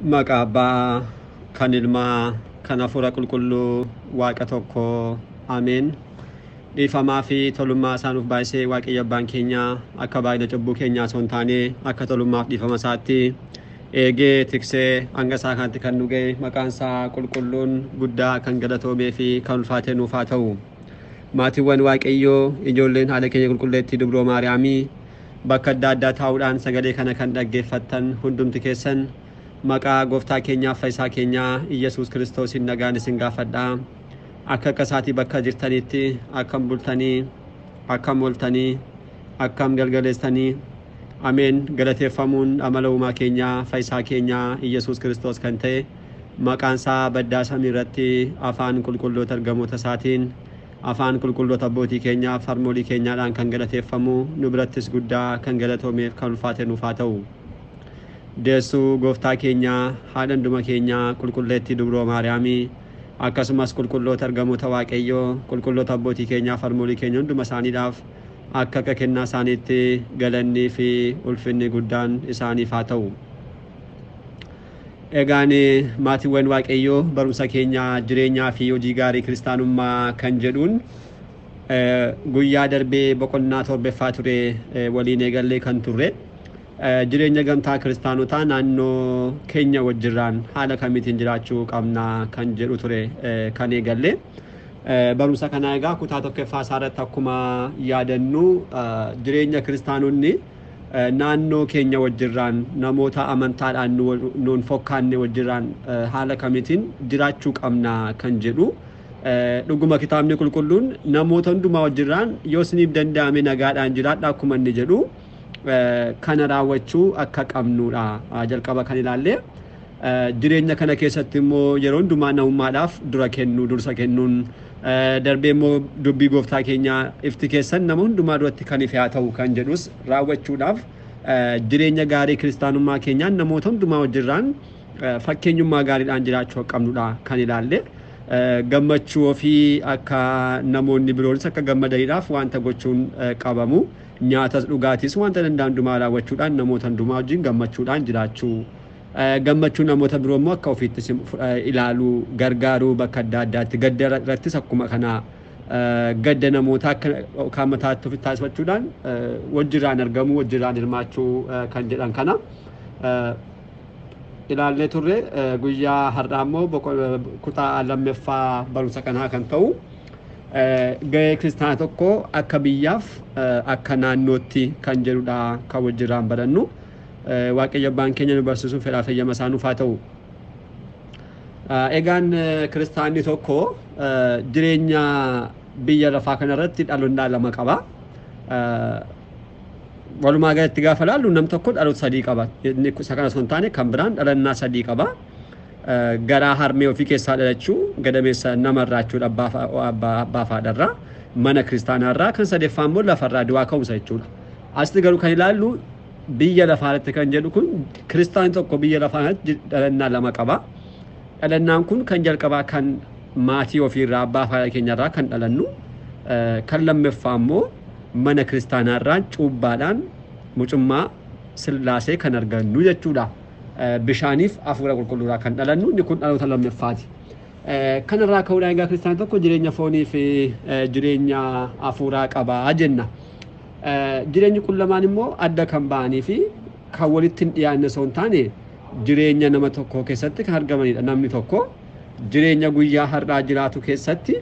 Maqaa Abbaa kan Ilmaa kan Hafuura Qulqulluu Waaqa tokko Ameen. Dhiifamaa fi tolummaa isaa nuuf baay'isee Waaqayyo Abbaan keenya akka baay'ina cubbuu keenyaa osoo hin taane akka tolummaaf dhiifama isaatti eegee tiksee hanga isaa kanatti kan nu ga'e maqaan isaa qulqulluun guddaa kan galatoomee fi kan ulfaatee nuuf haa ta'u. Maatiiwwan Waaqayyoo, ijoolleen haadha keenya qulqulleettii Dubroo Maariyaamii bakka adda addaa taa'uudhaan sagalee kana kan dhaggeeffattan hundumti keessan maqaa gooftaa keenyaaf fayyisaa keenyaa Iyyasuus Kiristoosiin nagaan isin gaafadha. Akka akka isaatii bakka jirtanitti akkam bultanii, akkam ooltanii, akkam galgaleessanii. Ameen. Galateeffamuun amala uumaa keenyaa fayyisaa keenyaa Iyyasuus Kiristoos kan ta'e maqaan isaa baddaa samii irratti afaan qulqulloota ergamoota isaatiin afaan qulqulloota abbootii keenyaaf harmoolii keenyaadhaan kan galateeffamu nu birattis guddaa kan galatoomeef kan ulfaate nuuf haa ta'u. Deessuu gooftaa keenyaa haadha hunduma keenyaa qulqulleettii Dubroo Maariyaamii akkasumas qulqulloota ergamoota Waaqayyoo qulqulloota abbootii keenyaaf harmoolii keenya hunduma isaaniidhaaf akka akka kennaa isaaniitti galannii fi ulfinni guddaan isaaniif haa ta'u. Egaan maatiiwwan Waaqayyoo, barumsa keenya jireenyaa fi hojii gaarii kiristaanummaa kan jedhuun guyyaa darbee boqonnaa torbaffaa ture waliin eegallee kan turre. Jireenya gamtaa kiristaanotaa naannoo keenya wajjirraan haala kamiitiin jiraachuu qabna kan jedhu ture kan eegalle. Barumsa kanaa egaa kutaa tokkoffaa isaa irratti akkuma yaadannu jireenya kiristaanonni naannoo keenya wajjirraan namoota amantaadhaan nuun fokkaanne wajjirraan haala kamiitiin jiraachuu qabna kan jedhu. Dhuguma kitaabni qulqulluun namoota hundumaa wajjirraan yoo isiniif danda'ame nagaadhaan jiraadha akkuma inni jedhu kana raawwachuu akka qabnudha jalqaba kan ilaalle. Jireenya kana keessatti immoo yeroo hundumaa namummaadhaaf dura kennuu, dursa kennuun, darbee immoo dubbii gooftaa keenyaa ifti keessan nama hundumaa duratti kan ife haa ta'u kan jedhus raawwachuudhaaf jireenya gaarii kiristaanummaa keenyaan namoota hundumaa wajjirraan fakkeenyummaa gaariidhaan jiraachuu akka qabnudha kan ilaalle. Gammachuu ofii akka namoonni biroonis akka gammadaniidhaaf wanta gochuun qabamu, nyaatas dhugaatis wanta danda'an hundumaa raawwachuudhaan namoota hundumaa wajjin gammachuudhaan jiraachuu, gammachuu namoota biroo immoo akka ofiittis ilaaluu, gargaaruu, bakka adda addaatti gadda irrattis akkuma kana gadda namoota akka mataatti ofitti taasifachuudhaan wajjirraan argamuu, wajjirraan hirmaachuu kan jedhan kana ilaallee turre. Guyyaa har'aa immoo kutaa lammaffaa barumsa kanaa kan ta'u gahee kiristaana tokko akka biyyaaf akka naannootti kan jedhudha kan wajjirraan barannu. Waaqayyo Abbaan keenya nu barsiisuun fedhaa fayyama isaa nuuf haa ta'u. Egaan kiristaanni tokko jireenya biyya lafaa kanarratti dhaloonnaa lama qaba. Walumaa galatti gaafa laallu nam tokko dhaloota sadii qaba. Inni isa kana osoo hin taane kan biraan dhalannaa sadii qaba. Garaa harmee ofii keessaa dhalachuu, gadameessa namarraa jechuudha, abbaa haadharraa, mana kiristaanaarraa, kan sadeeffaa immoo lafarraa du'aa ka'umsa jechuudha. Asitti garuu kan ilaallu biyya lafaarratti kan jedhu kun kiristaanni tokko biyya lafaarratti dhalannaa lama qaba. Dhalannaan kun kan jalqabaa kan maatii ofiirraa abbaa haadha keenyarraa kan dhalannu, kan lammaffaa immoo mana kiristaanaarraa cuubbaadhaan mucummaa sillaasee kan argannu jechuudha. Bishaaniif hafuura qulqulluurraa kan dhalannu inni kun dhaloota lammaffaati. Kanarraa ka'uudhaan egaa kiristaanni tokko jireenya foonii fi jireenya hafuuraa qabaa jenna. Jireenyi kun lamaan immoo adda kan ba'anii fi kan walitti hin dhiyaanne osoo hin taane jireenya nama tokkoo keessatti kan argamanidha. Namni tokko jireenya guyyaa har'aa jiraatu keessatti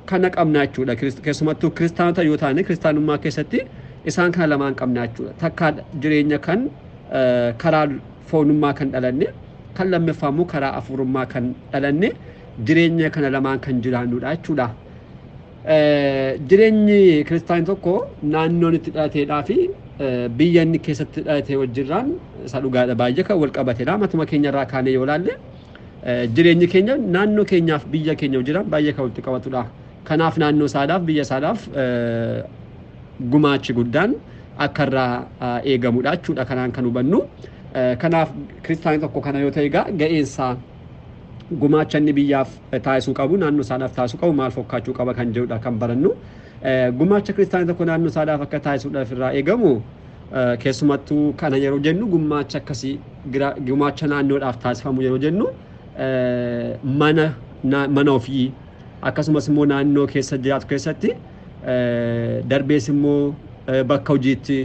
kana qabna jechuudha. Keessumattuu kiristaanota yoo taane kiristaanummaa keessatti isaan kana lamaan qabna jechuudha. Takka jireenya kan karaa foonummaa kan dhalanne, kan lammaffaa immoo karaa hafuurummaa kan dhalanne, jireenya kana lamaan kan jiraannudha jechuudha. Jireenyi kiristaanni tokko naannoon itti dhalateedhaa fi biyya inni keessatti dhalate wajjirraan isa dhugaadha baay'ee kan wal qabatedha. Matuma keenyarraa kaanee yoo ilaalle jireenyi keenya naannoo keenyaaf biyya keenya wajjirraan baay'ee kan walitti qabatudha. Kanaaf naannoo isaadhaaf biyya isaadhaaf gumaachi guddaan akka irraa eegamudha jechuudha kanaan kan hubannu. Kanaaf kiristaanni tokko kana yoo ta'e egaa ga'eensaa gumaacha inni biyyaaf taasisuu qabu, naannoo isaadhaaf taasisuu qabu maal fakkaachuu qaba kan jedhudha kan barannu. Gumaacha kiristaanni tokko naannoo isaadhaaf akka taasisuudhaaf irraa eegamu Keessumattuu kana yeroo jennu gumaacha akkasii gumaacha naannoodhaaf taasifamu yeroo jennu mana ofii akkasumas immoo naannoo keessa jiraatu keessatti darbees immoo bakka hojiitti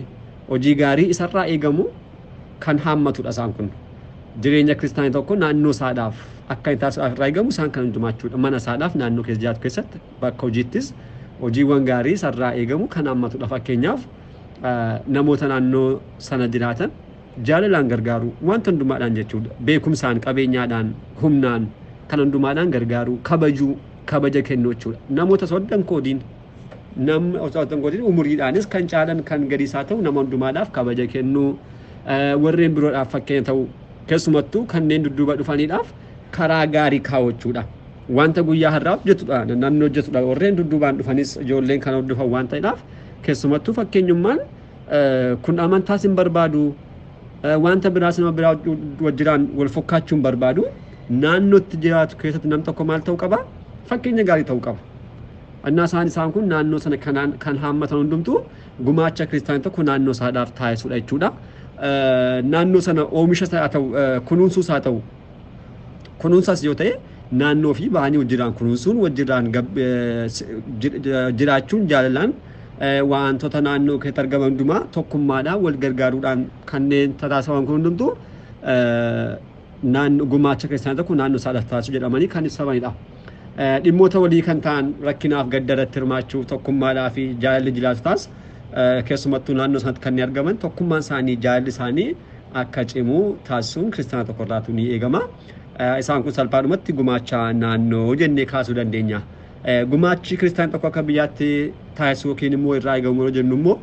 hojii gaarii isarraa eegamu kan haammatudha isaan kun. Jireenya kiristaanii tokko naannoo isaadhaaf akka inni taasisuudhaaf irraa eegamu isaan kan hundumaa jechuudha. Mana isaadhaaf naannoo keessa jiraatu keessatti bakka hojiittis hojiiwwan gaarii isarraa eegamu kan haammatudha. Fakkeenyaaf namoota naannoo sana jiraatan jaalalaan gargaaru wanta hundumaadhaan jechuudha. Beekumsaan, qabeenyaadhaan, humnaan kan hundumaadhaan gargaaru, kabajuu, kabaja kennuu jechuudha. Namoota soddan koodiin namni osoo hin godhin umuriidhaanis kan caalan kan gadi isaa ta'u nama hundumaadhaaf kabaja kennuu, warreen biroodhaaf fakkeenya ta'u, keessumattuu kanneen dudduuba dhufaniidhaaf karaa gaarii kaawwachuudha. Wanta guyyaa har'aa hojjetudha, namni hojjetudha. Warreen dudduubaan dhufanis ijoolleen kan hordofan waan ta'eedhaaf keessumattuu fakkeenyummaan kun amantaas hin barbaadu, wanta biraas nama biraa wajjiraan wal fakkaachuu hin barbaadu. Naannootti jiraatu keessatti nam tokko maal ta'uu qaba? Fakkeenya gaarii ta'uu qaba. Annaa isaan kun naannoo sana kan haammatan hundumtuu gumaacha kiristaanii tokko naannoo isaadhaaf taasisudha jechuudha. Naannoo sana oomisha haa ta'u, kunuunsuus haa ta'u, kunuunsas yoo ta'e naannoo fi bahanii wajjiraan kunuunsuun wajjiraan jiraachuun jaalalaan wantoota naannoo keessatti argaman hundumaa tokkummaadhaan wal gargaaruudhaan kanneen taasifaman kun hundumtuu naannoo gumaacha kiristaanii tokko naannoo isaadhaaf taasisu jedhamanii kan ibsamanidha. Dhimmoota walii kan ta'an rakkinaaf gadda irratti hirmaachuu, tokkummaadhaa fi jaalalli jiraatu taas keessumattuu naannoo sanatti kanneen argaman tokkummaan isaanii jaalalli isaanii akka cimu taasisuun kiristaana tokko irraatu ni eegama. Isaan kun salphaadhumatti gumaacha naannoo jennee kaasuu dandeenya. Gumaachi kiristaana tokko akka biyyaatti taasisu yookiin immoo irraa eegamu yeroo jennu immoo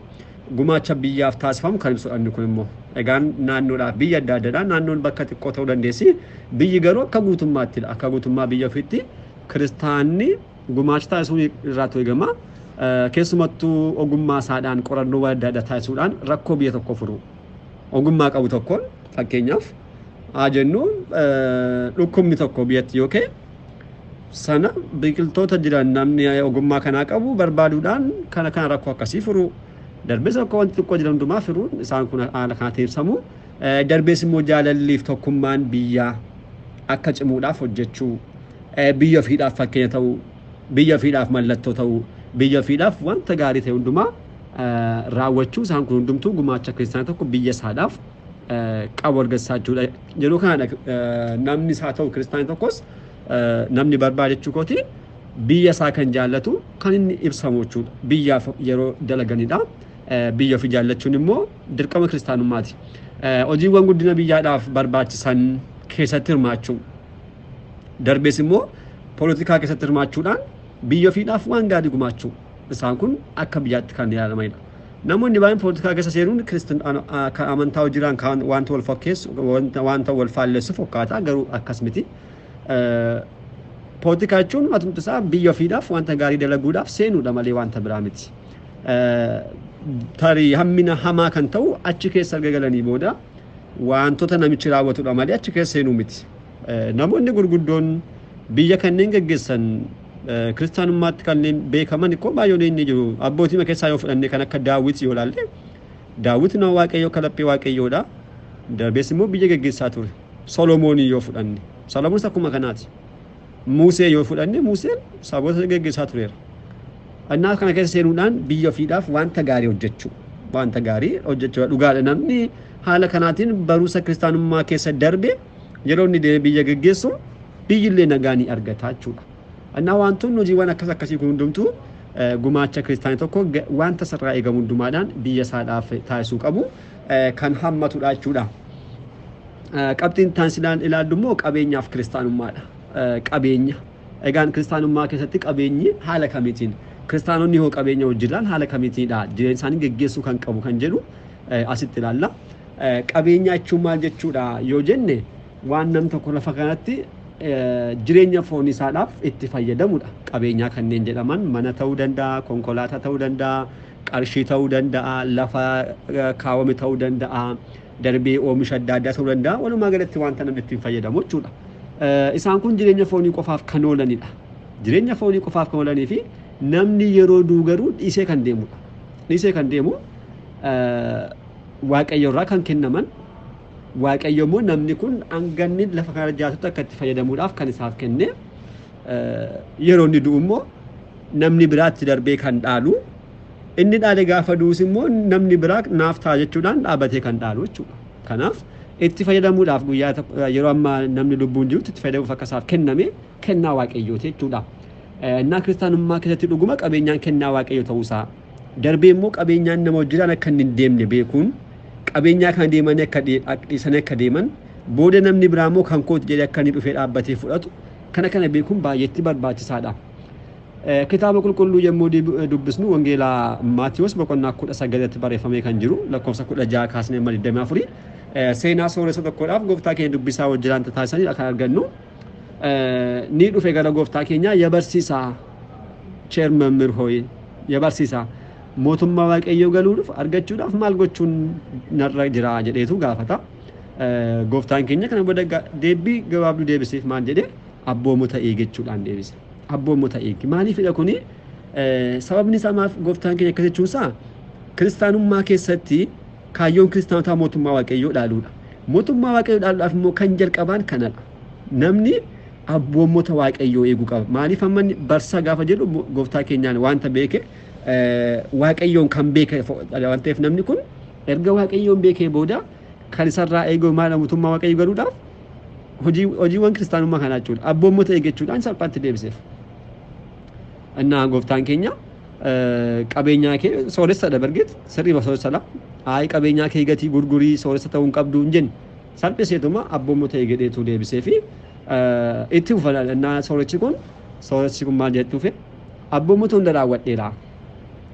gumaacha biyyaaf taasifamu kan ibsudha inni kun immoo. Egaan naannoodhaaf biyya adda addaadha. Naannoon bakka xiqqoo ta'uu dandeessi. Biyyi garuu akka guutummaattidha. Akka guutummaa biyya ofiitti kiristaanni gumaacha taasisuun irraatu eegama. Keessumattuu ogummaa isaadhaan qorannoo adda addaa taasisuudhaan rakkoo biyya tokko furu. Ogummaa qabu tokkoon fakkeenyaaf haa jennu dhukkubni tokko biyyatti yoo ka'e sana biqiltoota jiran namni ogummaa kanaa qabu barbaaduudhaan kana kana rakkoo akkasii furu. Darbees rakkoo wanti xiqqoo jiran hundumaa furuun isaan kun haala kanaatiin ibsamu. Darbees immoo jaalalliif tokkummaan biyyaa akka cimuudhaaf hojjechuu, biyya ofiidhaaf fakkeenya ta'uu, biyya ofiidhaaf mallattoo ta'uu, biyya ofiidhaaf wanta gaarii ta'e hundumaa raawwachuu isaan kun hundumtuu gumaacha kiristaanaa tokko biyya isaadhaaf qabu argisiisaa jechuudha. Yeroo kanadha namni isaa ta'u kiristaanni tokkos namni barbaadachuu kooti biyya isaa kan jaallatu kan inni ibsamu jechuudha. Biyyaaf yeroo dalaganidha. Biyya ofii jaallachuun immoo dirqama kiristaanummaati. Hojiiwwan guddina biyyaadhaaf barbaachisan keessatti hirmaachuu. Darbees immoo poolitikaa keessatti hirmaachuudhaan biyya ofiidhaaf waan gaarii gumaachuu. Isaan kun akka biyyaatti kan ilaalamanidha. Namoonni baay'een poolitikaa keessa seenuun kan amantaa hojiiraan kan wanta wal fakkeessu wanta wal faallessu fakkaata garuu akkas miti. Poolitikaa jechuun matumti isaa biyya ofiidhaaf wanta gaarii dalaguudhaaf seenuudha malee wanta biraa miti. Tarii hammina hamaa kan ta'u achi keessa erga galanii booda wantoota namichi raawwatudha malee achi keessa seenuu miti. Namoonni gurguddoon biyya kanneen gaggeessan kiristaanummaatti kanneen beekaman ikkoo baay'een ni jiru. Abbootii keessaa yoo fudhanne kan akka Daawit yoo ilaalle Daawit nama Waaqayyoo kalaphee Waaqayyoodha. Darbees immoo biyya gaggeessaa ture. Solomoon yoo fudhanne Solomoonis akkuma kanaati. Musee yoo fudhanne Museen saboota gaggeessaa tureera. Innaa kana keessa seenuudhaan biyya ofiidhaaf wanta gaarii hojjechuu. Wanta gaarii hojjechuu dhugaadha. Namni haala kanaatiin barumsa kiristaanummaa keessa darbe yeroo inni deemee biyya gaggeessu biyyillee nagaa ni argata jechuudha. Innaa wantoonni hojiiwwan akkas akkasii kun hundumtuu gumaacha kiristaanii tokko wanta sirraa eegamu hundumaadhaan biyya isaadhaaf taasisuu qabu kan hammatudha jechuudha. Qabxiin taansidhaan ilaallu immoo qabeenyaaf kiristaanummaadha. Qabeenya. Egaan kiristaanummaa keessatti qabeenyi haala kamiitiin kiristaanonni hoo qabeenya hojjetan haala kamiitiidha jireenya isaanii geggeessuu kan qabu kan jedhu asitti ilaalla. Qabeenya jechuun maal jechuudha yoo jenne waan nam tokko lafa kanatti jireenya foon isaadhaaf itti fayyadamudha. Qabeenyaa kanneen jedhaman mana ta'uu danda'a, konkolaataa ta'uu danda'a, qarshii ta'uu danda'a, lafa kaawwame ta'uu danda'a, darbee oomisha adda addaa ta'uu danda'a. Walumaa galatti wanta namni ittiin fayyadamu jechuudha. Isaan kun jireenya foonii qofaaf kan oolanidha. Jireenya foonii qofaaf kan oolanii fi namni yeroo du'u garuu dhiisee kan deemudha. Dhiisee kan deemu Waaqayyo irraa kan kennaman, Waaqayyo immoo namni kun hanganni lafa kana jiraatutti akka itti fayyadamuudhaaf kan isaaf kenne, yeroo inni du'u immoo namni biraatti darbee kan dhaalu, inni dhaale gaafa du'us immoo namni biraa naaf ta'a jechuudhaan dhaabatee kan dhaalu jechuudha. Kanaaf itti fayyadamuudhaaf guyyaa yeroo ammaa namni lubbuun jirutti itti fayyadamuuf akka isaaf kenname kennaa Waaqayyooti jechuudha. Innaa kiristaanummaa keessatti dhuguma qabeenyaan kennaa Waaqayyoo ta'uusaa, darbee immoo qabeenyaan nama wajjiraan akka inni hin deemne beekuun, qabeenyaa kana deemanii akka dhiisanii akka deeman, booda namni biraa immoo kan kooti jedhee akka inni dhufee dhaabbatee fudhatu, kana beekuun baay'eetti barbaachisaadha. Kitaaba qulqulluu yommuu dubbisnu Wangeelaa Maatiyuus boqonnaa 19tti barreeffamee kan jiru lakkoofsa 16 kaasnee amma 24 seenaa sooressa tokkodhaaf gooftaa keenya dubbisaa wajjiraan taasisanidha kan argannu. Ni dhufe gara gooftaa keenyaa, yaa barsiisaa, ቸር መምህር ሆይ, yaa barsiisaa, mootummaa Waaqayyoo galuudhaaf argachuudhaaf maal gochuun narra jira jedheetu gaafata. Gooftaan keenya kana booda deebii gabaabduu deebiseef. Maal jedhee? Abboommota eeggachuudhaan deebise. Abboommota eegi. Maaliifidha kuni? Sababni isaa maaf gooftaan keenya akkas jechuunsaa, kiristaanummaa keessatti kaayyoon kiristaanotaa mootummaa Waaqayyoo dhaaluudha. Mootummaa Waaqayyoo dhaaluudhaaf immoo kan jalqabaan kanadha. Namni abboommota Waaqayyoo eeguu qaba. Maaliif amma barsaa gaafa jedhu gooftaa keenyaan wanta beeke, Waaqayyoon kan beeke waan ta'eef, namni kun erga Waaqayyoon beekee booda kan isarraa eeguu maal? Mootummaa Waaqayyoo galuudhaaf hojiiwwan kiristaanummaa kanaa jechuudha. Abboommota eeggachuudhaan salphaatti deebiseef. Innaa gooftaan keenya qabeenyaa kee, sooressadha bargeet, sirrii sooressadha. Ayi, qabeenyaa kee gatii gurgurii sooressa ta'uu hin qabdu hin jenne. Salphiseetuma abboommota eeggadheetu deebisee fi itti fufa. Innaa sooressi kun maal jettuufi? Abboommota hunda raawwadheera.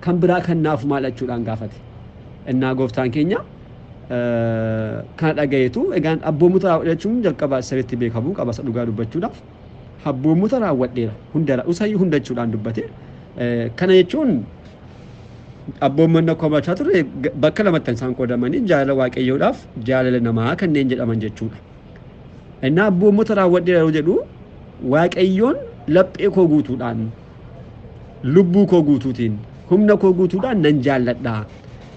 Kan biraa kan naaf maal jechuudhaan gaafate. Innaa gooftaan keenya kana dhagayeetu, egaan abboommota raawwadheechuun jalqaba sirriitti beekamuu qaba dhugaa dubbachuudhaaf. Abboommota raawwadheera hunda isayyuu hunda jechuudhaan dubbate. Kana jechuun abboommonni akkuma barachaa turre bakka lamatti isaan qoodamanii, jaalala Waaqayyoodhaaf jaalala namaa kanneen jedhaman jechuudha. Innaa abboommota raawwadheera yeroo jedhu, Waaqayyoon laphee koo guutuudhaan, lubbuu koo guutuutiin, humna koo guutuudhaan nan jaalladha.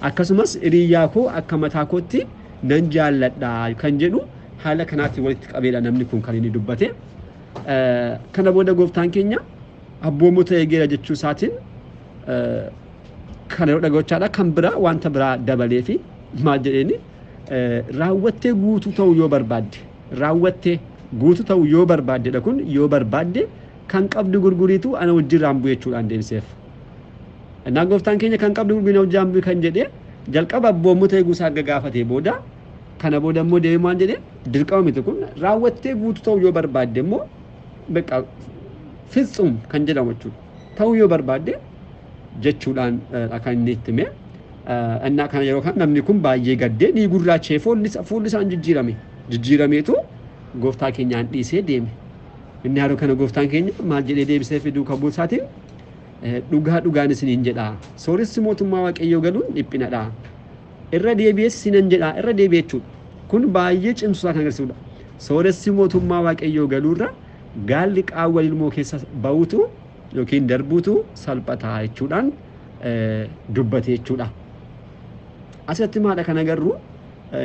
Akkasumas hiriyyaa koo akka mataa kootti nan jaalladha kan jedhu haala kanaatti walitti qabeedha namni kun kan inni dubbate. Kana booda gooftaan keenya abboommota eegeera jechuu isaatiin kana yeroo dhagachaadha kan biraa wanta biraa dabalee fi maal jedheeni? Raawwattee guutuu ta'uu yoo barbaadde, raawwattee guutuu ta'uu yoo barbaaddedha kun, yoo barbaadde kan qabdu gurguriitu ana wajjin raambuu jechuudhaan deebiseef. Innaa gooftaan keenya kan qabdu gurgurii na wajjin raambuu kan jedhee, jalqaba abboommota eeguu isaa erga gaafatee booda, kana booda immoo deemee maal jedhee? Dirqama miti kun, raawwattee guutuu ta'uu yoo barbaadde immoo በቃ ፍጹም kan jedhamu jechuudha. Ta'uu yoo barbaadde jechuudhaan kan inni itti hime. Innaa kana yeroo kana namni kun baay'ee gaddee ni gurraachee, fuulli isaan jijjiirame. Jijjiirameetu gooftaa keenyaan dhiisee deeme. Inni yeroo kana gooftaan keenya maal jedhee deebisee fi duuka buusaatiin? Dhugaa dhugaan isiniin jedha. Sooressi mootummaa Waaqayyoo galuun dhiphinadha. Irra deebi'ees isinan jedha, irra deebi'e jechuudha. Kun baay'ee cimsuusaa kan agarsiisudha. Sooressi mootummaa Waaqayyoo galuurra gaalli qaawwa ilmoo keessa ba'utu yookiin darbuutu salphataa jechuudhaan dubbate jechuudha. Asirratti maadha kan agarru?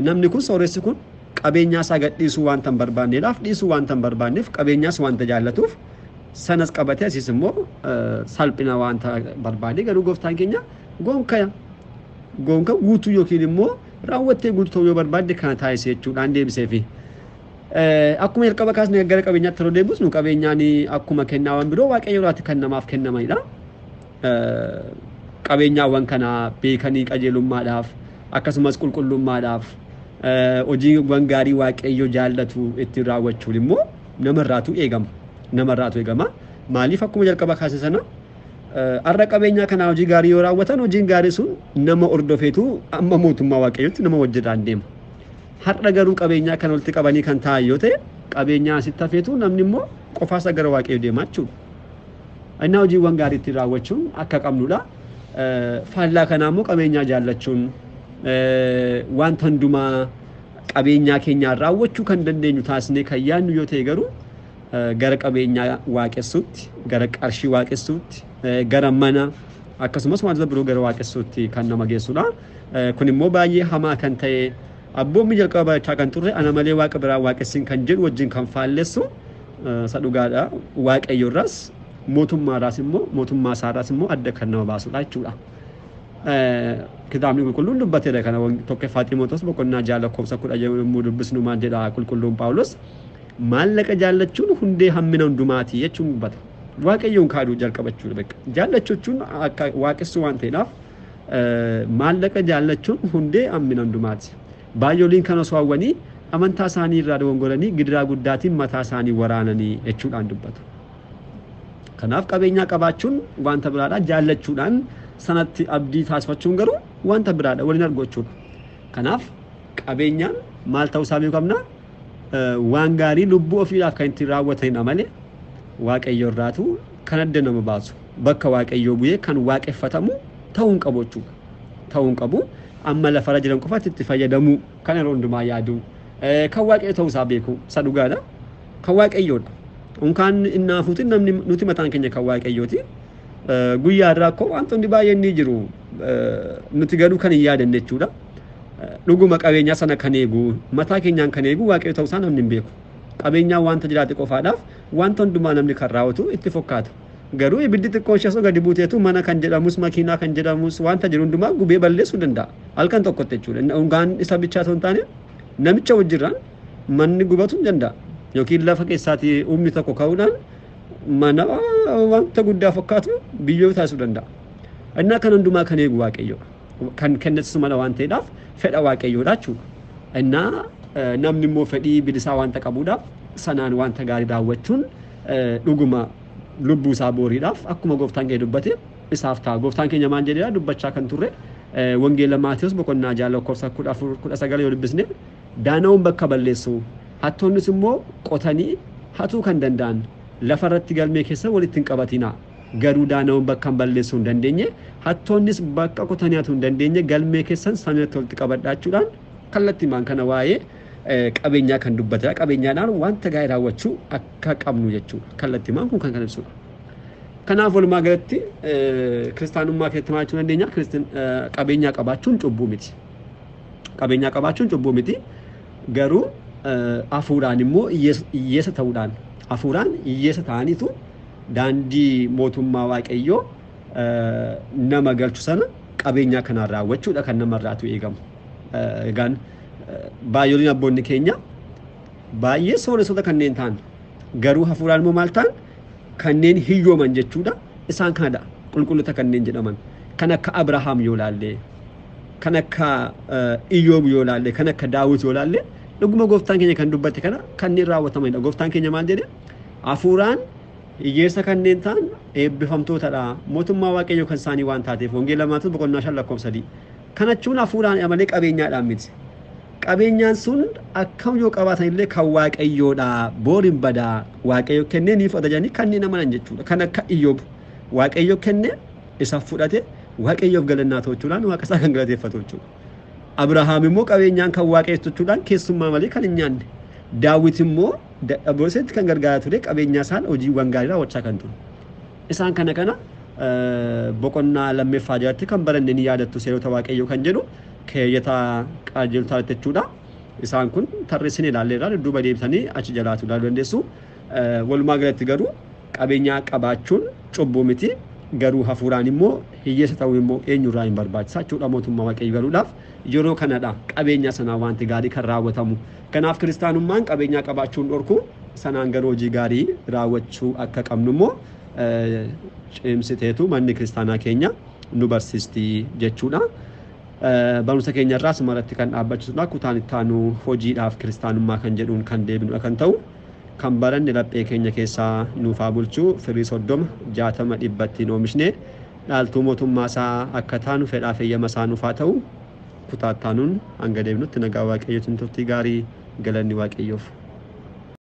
Namni kun, sooressi kun, qabeenyaa isaa gadhiisuu wanta hin barbaanneedhaaf, dhiisuu wanta hin barbaanneef, qabeenyaas wanta jaallatuuf sanas qabatee asiis immoo salphina wanta barbaade, garuu gooftaan keenya gonka guutuu yookiin immoo raawwattee guutuu ta'uu yoo barbaadde kana taasise jechuudhaan deebiseefi. Akkuma jalqaba kaasne, gara qabeenyaatti yeroo deebisnu, qabeenyaan akkuma kennaawwan biroo Waaqayyo irraatti kan namaaf kennamanidha. Qabeenyaawwan kana beekanii qajeelummaadhaaf, akkasumas qulqullummaadhaaf, hojiiwwan gaarii Waaqayyo jaallatu ittiin raawwachuun immoo namarraatu eegama. Namarraatu eegama. Maaliif? Akkuma jalqaba kaase sana, har'a qabeenyaa kanaa hojii gaarii yoo raawwatan, hojiin gaarii sun nama hordofeetu amma mootummaa Waaqayyootti nama wajjirraan deema. Har'a garuu qabeenyaa kana walitti qabanii kan taa'an yoo ta'e, qabeenyaa asitti hafeetu namni immoo qofaasa gara Waaqayyoo deemaa jechuudha. Innaa hojiiwwan gaarii ittiin raawwachuun akka qabnudha. Faallaa kanaa immoo qabeenyaa jaallachuun, wanta hundumaa qabeenyaa keenyaan raawwachuu kan dandeenyu taasisnee kan yaadnu yoo ta'e garuu, gara qabeenyaa waaqessuutti, gara qarshii waaqessuutti, gara mana akkasumas wantoota biroo gara waaqessuutti kan nama geessudha. Kun immoo baay'ee hamaa kan ta'e abboommi jalqaba barachaa kan turre ana malee waaqa biraa waaqessin kan jedhu wajjin kan faallessu isa dhugaadha. Waaqayyo irraas mootummaarraas immoo mootummaa isaarraas immoo adda kan nama baasudha jechuudha. Kitaabni qulqulluun dubbateera kana tokkoffaa Ximootos boqonnaa 6 lakkoofsa 10 yommuu dubbisnu maal jedha qulqulluun Phaawulos maallaqa jaallachuun hundee hammina hundumaati jechuun dubbata. Waaqayyoon kaaduu jalqaba jechuudha bakka. Jaallachuu jechuun akka waaqessuu waan ta'eedhaaf maallaqa jaallachuun hundee hammina hundumaati. Baay'ooliin kan osoo hawwanii amantaa isaanii irraa dogongoranii gidiraa guddaatiin mataa isaanii waraananii jechuudhaan dubbatu. Kanaaf qabeenyaa qabaachuun wanta biraadha. Jaallachuudhaan sanatti abdii taasifachuun garuu wanta biraadha. Waliin argu jechuudha. Kanaaf qabeenyaan maal ta'uu isaa beekuu qabna. Waan gaarii lubbuu ofiidhaaf kan ittiin raawwatanidha malee waaqayyo irraatu kan adda nama baasu bakka waaqayyoo bu'ee kan waaqeffatamu ta'uu hin qabu jechuudha. Ta'uu hin qabu. Amma lafarra jiran qofaatti itti fayyadamuu kan yeroo hundumaa yaaduu kan waaqayyo ta'uu isaa beeku isa dhugaadha. Kan waaqayyoodha. Unkaan innaafuuti namni nuti mataan keenya kan waaqayyooti. Guyyaa irraa akkoo wantoonni baay'een ni jiru. Nuti garuu kan hin yaadanne jechuudha. Dhuguma qabeenyaa sana kan eegu mataa keenyaan kan eegu waaqayyo ta'uu isaa namni hin beeku. Qabeenyaan wanta jiraate qofaadhaaf wanta hundumaa namni kan raawwatu itti fokkaata. Garuu ibiddi xiqqoon ishee osoo gadi buuteetu mana kan jedhamus makiinaa kan jedhamus wanta jiru hundumaa gubee balleessuu danda'a. Halkan tokkotti jechuudha. Unkaan isa bichaa osoo hin taane namicha wajjirraan manni gubatu hin danda'a. Yookiin lafa keessaatii humni tokko ka'uudhaan mana wanta guddaa fakkaatu biyyoo taasisuu danda'a. Innaa kan hundumaa kan eegu waaqayyoodha. Kan kennetus mala waan ta'eedhaaf fedha waaqayyoodha jechuudha. Innaa namni immoo fedhii bilisaa wanta qabuudhaaf sanaan wanta gaarii raawwachuun dhuguma lubbuu isaa booriidhaaf akkuma gooftaan keenya dubbate isaaf ta'a. Gooftaan keenya maal jedheera dubbachaa kan turre wangeela Maatiyus boqonnaa 6 lakkoofsa 14 19 yoo dubbisne daana'uun bakka balleessu hattoonnis immoo qotanii hatuu kan danda'an lafarratti galmee keessa walitti hin qabatinaa. Garuu daana'uun bakka hin balleessuu hin dandeenye hattoonnis bakka qotanii hatuu hin dandeenye galmee keessan samiirratti walitti qabadhaa jechuudhaan kallattiimaan kana waa'ee qabeenyaa kan dubbatedha. Qabeenyaadhaan wanta gaarii raawwachuu akka qabnu jechuudha. Kallattiimaan kun kan ibsudha. Kanaaf walumaa galatti kiristaanummaa keessatti maal jechuu dandeenya? Qabeenyaa qabaachuun cubbuu miti. Qabeenyaa qabaachuun cubbuu miti. Garuu hafuuraan immoo hiyyeessa ta'uudhaan hafuuraan hiyyeessa ta'aniitu daandii mootummaa waaqayyoo nama galchu sana qabeenyaa kanaan raawwachuudha kan namarraatu eegamu. Egaan baay'ooliin abboonni keenya baay'ee sooressota kanneen ta'an garuu hafuuraan immoo maal ta'an kanneen hiyyooman jechuudha. Isaan kanadha qulqullota kanneen jedhaman kan akka Abrahaam yoo laalle kan akka Iyyoob yoo laalle kan akka Daawit yoo laalle dhuguma gooftaan keenya kan dubbate kana kanneen raawwatamanidha. Gooftaan keenya maal jedhe hafuuraan hiyyeessa kanneen ta'an eebbifamtootadha. Mootummaa waaqayyoo kan isaanii waan taateef wangeela Maatewos boqonnaa 5 lakkoofsa 3. Kana jechuun hafuuraan malee qabeenyaadhaan miti. Qabeenyaan sun akkam yoo qabaatan illee kan waaqayyoodha. Booriin badaa waaqayyo kennee ni fudhata jedhanii kanneen amanan jechuudha. Kan akka Iyyoob waaqayyo kennee isa fudhate waaqayyoof galannaa tochuudhaan waaqa isaa kan galateeffatu jechuudha. Abrahaam immoo qabeenyaan kan waaqayyo tochuudhaan keessummaa malee kan hin nyaanne. Daawit immoo dadhaboo isaatti kan gargaaraa ture qabeenyaa isaan hojiiwwan gaarii raawwachaa kan ture. Isaan kana boqonnaa lammaffaa jalatti kan baranne ni yaadattu seerota waaqayyoo kan jedhu keeyyata qajeeltotaa jechuudha. Isaan kun tarreessine ilaalleerra dudduuba deebisanii achi jalaatu ilaaluu dandeessu. Walumaa galatti garuu qabeenyaa qabaachuun cubbuu miti. Garuu hafuuraan immoo hiyyeessa ta'uu immoo eenyurraa hin barbaachisa jechuudha mootummaa waaqayyoo galuudhaaf yeroo kanadha qabeenya sanaa wanti gaarii kan raawwatamu. Kanaaf kiristaanummaan qabeenyaa qabaachuun dhorku sanaan garuu hojii gaarii raawwachuu akka qabnu immoo cimsiteetu manni kiristaanaa keenya nu barsiisti jechuudha. Barumsa keenya irraa asumarratti kan dhaabbachisudha. Kutaan itti aanu hojiidhaaf kiristaanummaa kan jedhuun kan deebinudha kan ta'u. Kan baranne laphee keenya keessaa nuuf haa bulchu firii 30 60 100 oomishne dhaaltuu mootummaa isaa akka taanu fedhaa feyyama isaa nuuf haa ta'u. Kutaa itti aanuun hanga deebinutti nagaa waaqayyootiin turtii gaarii galanni waaqayyoof.